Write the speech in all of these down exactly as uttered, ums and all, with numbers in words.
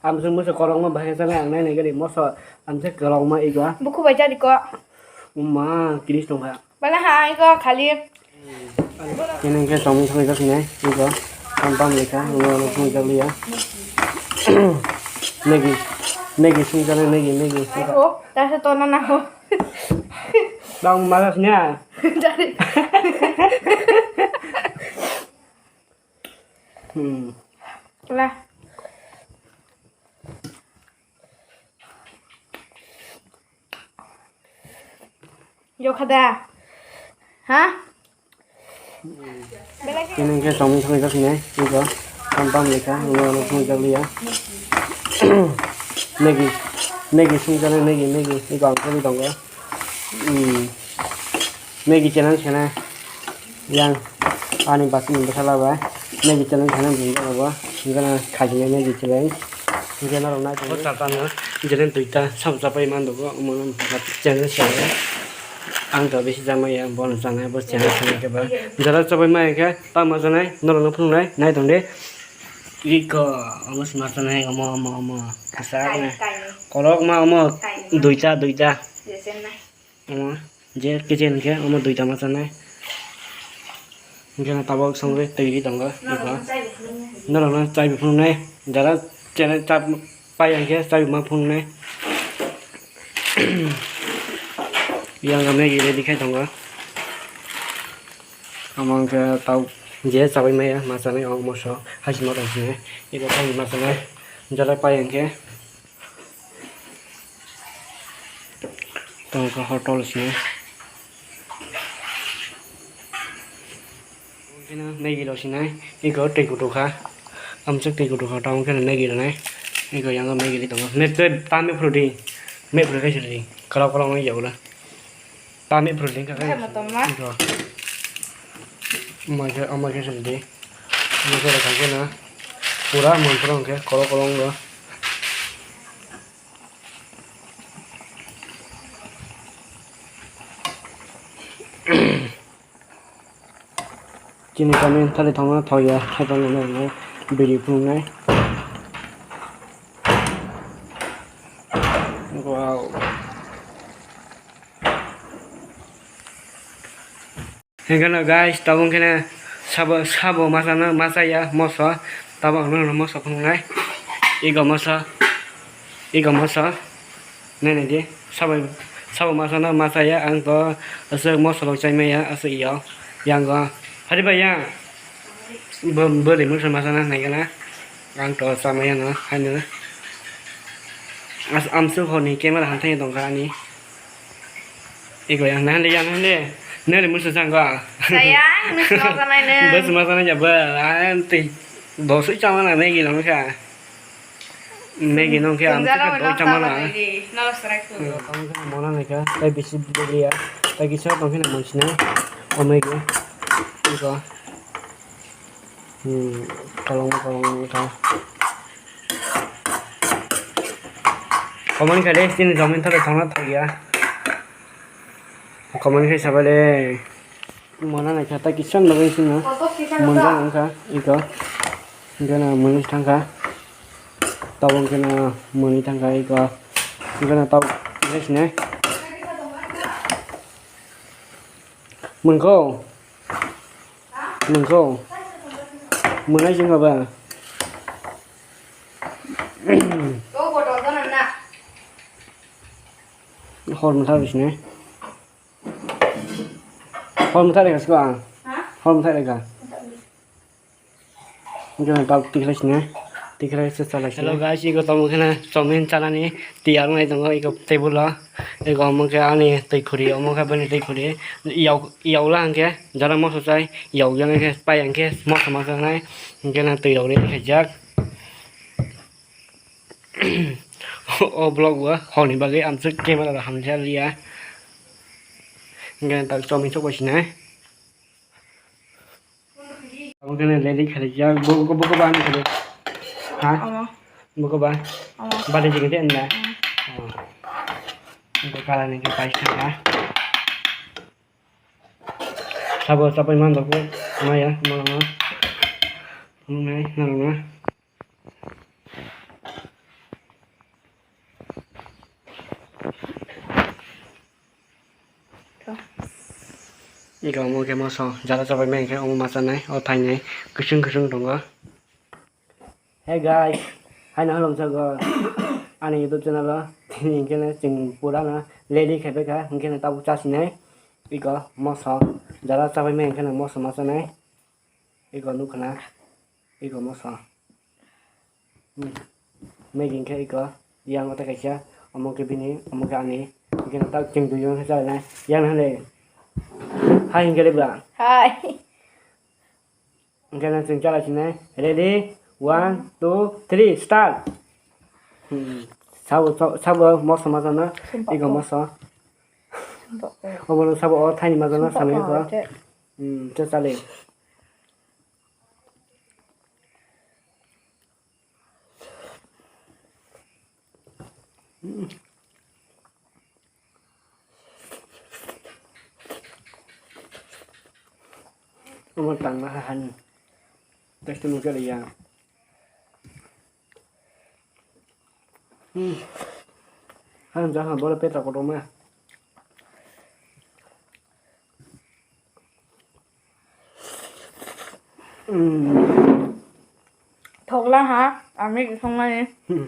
Amswk mosok kwrwngma bahai khe sanai ang nainai gari moso amswk kwrwngma ego. Bukhubai jani ko. Uma kiris tongkha. Bala ha ego khali. Kene khe chomui thangwi jak sinai ego. Tam tam lekha ego no thangwi jak liya. Negi negi sung jana negi negi. Ego ta se to na na ho. Bang malas nya. Jani. Hmm. La. Yokha da. Ha? Kene khe chomui thangwi jak sinai ego. Tam tam lekha ego no thangwi jak liya. Negi negi sung jana negi negi ego ang thangwi tongo. Hmm. Maggie challenge khana yang ani basi ni bwsala bai Maggie challenge khana bumjak abo hingkhana khajinai Maggie challenge hingkhana rok nai tongo. Tata no jelen duita sab chapai man dugo omo challenge khana ang to bisi jamaya bono chanai bo challenge khana khe ba jara chapai mai khe tamo chanai norok no phunuknai nai tong de iko omo sima chanai omo omo omo kasa korok ma omo duita duita. Omo je kichen khe omo duita ma chanai. Hingke tabok songwi twi ri tongo eko. Norokno chai bo phunuknai jara chene chap pai hingke chai ma phunuknai. Yang Maggie ready khai tongo. Omo hingke tabok je chabai maya ma chanai o moso haisi ma tong sinai eko tangwi ma chanai jara pai hingke. Tongkha hotel sini. Kena Maggie rok sinai, iko twi kutuk kha. Amswk twi kutuk kha, tamo khe Maggie rok nai. Iko yang Maggie ri tongo. Map twi ta map phuru di. Map phuru khe siri di. Kalau kalau ngai jagula. Ta map phuru di kha. Hai motom ma. Iko. Amai khe, amai khe siri di. Amai khe rok kha khe na. Pura mon phuru khe, kalau kalau ngo. Chini kami thali thangma thok ya, khe tongmani biri phunuknai. Wow. Hingkheno guys, tabuk khe sabo, sabo masano masa ya moso, tabuk ang nono moso phunuknai. Ego moso, ego moso, nene di, sabo, sabo masano masa ya, ang to aswk moso rok chai maya, aswk yo, yang go, hari bai yang, bo, bwrwi moso masano nai gana, ang to cha maya no, haino, as, amswk hor ni camera hamthai tongkha ani. Ego yang nang de yang nang de. Nang de musu sang ko. Sayang, musu sang ko nang de. Bus ma sana ya ba. An ti. Dos ui chama na Maggie long kha. Maggie nong kha am ka dos chama na. No strike tu. Mona ne ka. Tai bisi bili ya. Tai kisa tong kha na mo sina. O Maggie. Ego. Hmm, kolong kolong ka. Komani kha de, chini jomin thale thangna thok ya. Komani khe sabai de. Mona nai kha ta kisan bagwi sino. Monjang wngkha iko. Gana muni thangkha. Tabuk gana muni thangkha iko. Gana tabuk sini. Mungko. Mungko. Muna jing ba. Hor mutha bisne. Hor mutha rega siko ang. Hor mutha rega. Jona tau tikhlai sini, tikhlai se chalai sini. Hello guys, iko tamo khena chowmin chanani tiyar wngnai tongo iko table o. Iko omo khe ani twi khuri, omo khe bini twi khuri. Yau, yaula hwnkhe jara moso chai, yau yang khe pai yang khe moso ma chanai. Hwnkhe na twi rok ready khaijak. O vlog o horni bagwi amswk camera rok hamjak liya. Hwnkhe tak chowmin chukbai sinai. Omo khe ready khaijak. Bo, bo, bo, bo, ani khe. Ha? Omo. Bo, bo, ba? Omo. Bade jing de na? Mm. Oh. Bo kala ni ke pai thangka. Sabo chapai man dok maya, ma, ma. Nai, na, na. Ego omo khe moso jara chabai maya khe omo ma chanai, o thainai kwchwng kwchwng tongo. Hey guys, haino halong jago ani YouTube channel o. Tini hinkhe no chwng pura no ready khai pai kha, hinkhe no tabuk chasinai. Ego moso jara chabai maya hinkhe no moso ma chanai. Ego nukha na, ego moso. Hmm. Maggie hinkhe ego yang o tei kaisa, omo khe bini, omo khe ani. Hinkhe no tabuk chwng duijon khe chainai. Yang no hwnwi. Hai hinkhe le ba. Hai. Hinkhe no chwng chalai sinai. Ready? One, two, three, start. Hmm. Sabo, sabo, sabo moso ma chana. Sumpah ego ko. Moso. Sumpah ko. Obo no sabo o thaini ma chana. Sumpah samani ko ko. Hwnkhe. Hmm, cha chale. Omo tangma ha hani. Tei tini khe ya. Hmm. Hani ja ha bole petra kotorma. Hmm. Thokla ha, ami songnani. Hmm.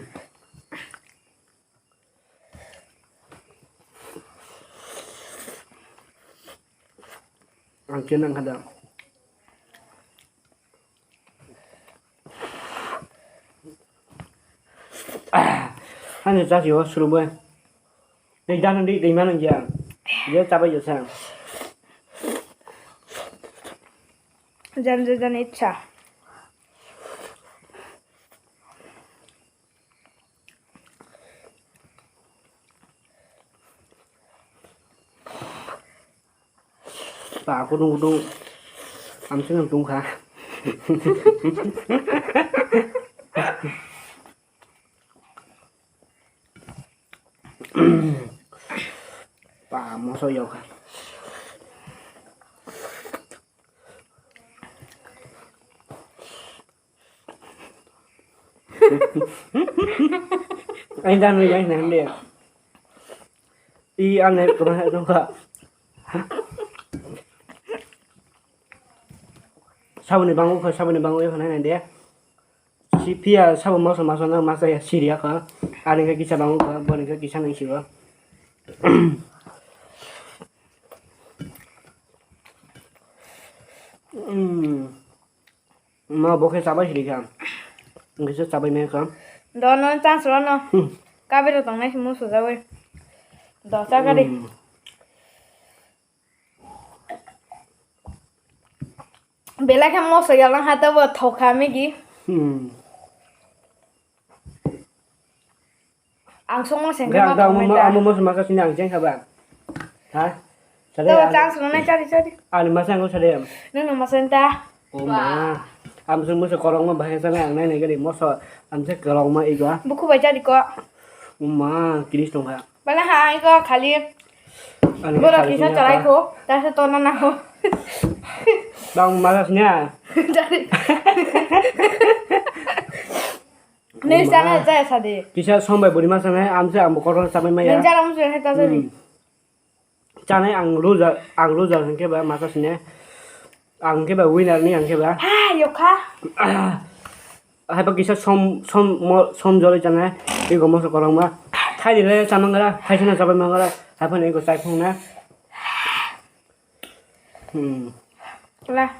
Ang khe nang kha da. Ani chasi o suru bai. Tei dan di, tei manang ya. Dia chabai ya sa. Jan jan jan icha. Pa kudung kudung amswk tong kha. Pa moso yok kha. Ai dan ri yang nang de. I ane kuma hai tong kha. Saboni bango kha, saboni bango ya nang de. Si phiya sabo moso maso na masa ya siriya kha. Ani khe kisa bango kha, boni khe kisa nang siwa. Hmm. Ma bo khe chabai siri kha. Hwnkhe se chabai maya kha. Do no chance rw no. Hmm. Kabero tongnai se musujawi. Do chakari. Hmm. Belai khe moso yalang ha tabo thokha migi. Hmm. Ang songma sengkhe ma amo, amo, amo moso masa sini ang jeng khaba. Ha? Sade. To chance rwnai chari chari. Ani masa ang sade. Nang no masa ta. O ma. Am song moso korong ma bahai sale ang nai nai gari moso am se korong ma iga. Bukhu bai chari ko. O ma, kiris tong kha. Bala ha iga khali. Ani bora khali kisa sini chari apa? Ko. Ta se to na na ho. Bang masa sini. Chari. Nei chana chaya sadi. Kisa sombai buri ma sanai, amse ambo kotor chamai maya. Nei chana musu heta sadi. Hmm. Chanai ang loser, ang loser hwnkhe ba masa sine. Ang khe ba winner ni ang khe ba. Ha, yokha. Hai ba kisa som, som, mo, som joli chanai. Ego moso korong ma. Khai dile chamang gara, khai sina chabai mang gara. Hai phano ego chai phung na. Hmm. Lah.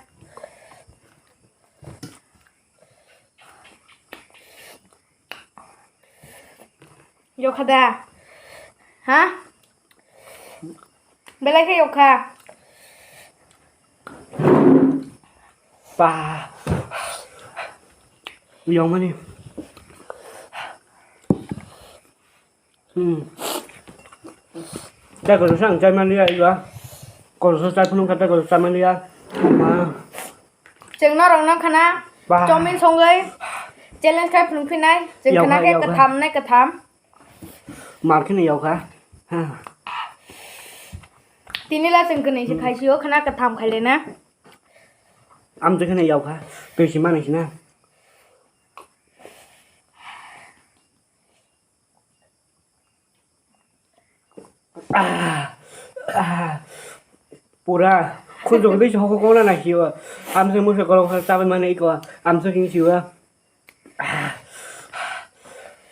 Yokha da? Ha? Belai khe yokha. Pa. Yokmani. Hmm. Tei kotor sa ang chai manliya iba. Kotor sa chai phunuk kha tei kotor chai manliya. Ma. Chwng norok no khana. Ba. Chowmin songwi challenge khai phunuk phinai. Chwng khana khe kwtham nai kwtham. Mar khini yokha. Ha. Tini la chwng kwnwi se khai sio khana kwtham khai lena. Am chwng khini yokha. Twi si mani sina. Ah, ah, pura, Khujung dui hoko kona na hiwa. Amsa musa kolong kha chabai mani iko. Amsa king siwa.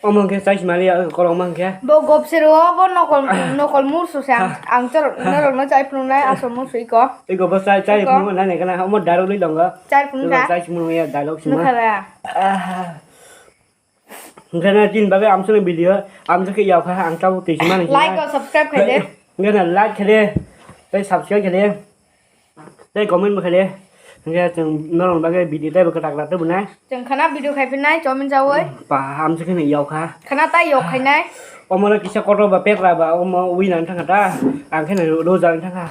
Omo khe chai mali ya kolong mang khe. Bo gop sero bo nokol nokol mursu se ang ang chor norok no chai phunung nai asol mursu iko. Iko bo chai chai phunung nai nai kana omo daro li donga. Chai phunung da. Chai phunung ya dalo sima. Nukhala. Hwnkhe na chini bagwi amsukni video amsuk khe yaukha ang tabuk twi simani. Like o subscribe khai de. Hwnkhe na like khai de tei subscribe khai de tei comment bo khai de. Hwnkhe chwng norokni bagwi video teibo kwtak kwtak tei bwnai. Chwng khana video khai phinai chomin chawi. Pa amsuk khe yaukha. Khana tai yok khainai. Omo no kisa kotor ba pekra ba omo wi nang thangkha ta ang khe no roja nang thangkha.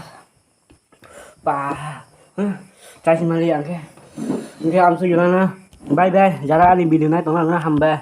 Ba, chai mali ang khe. Hwnkhe amsuk yunana. Bye bye. Jara ani video nai tongna hambai.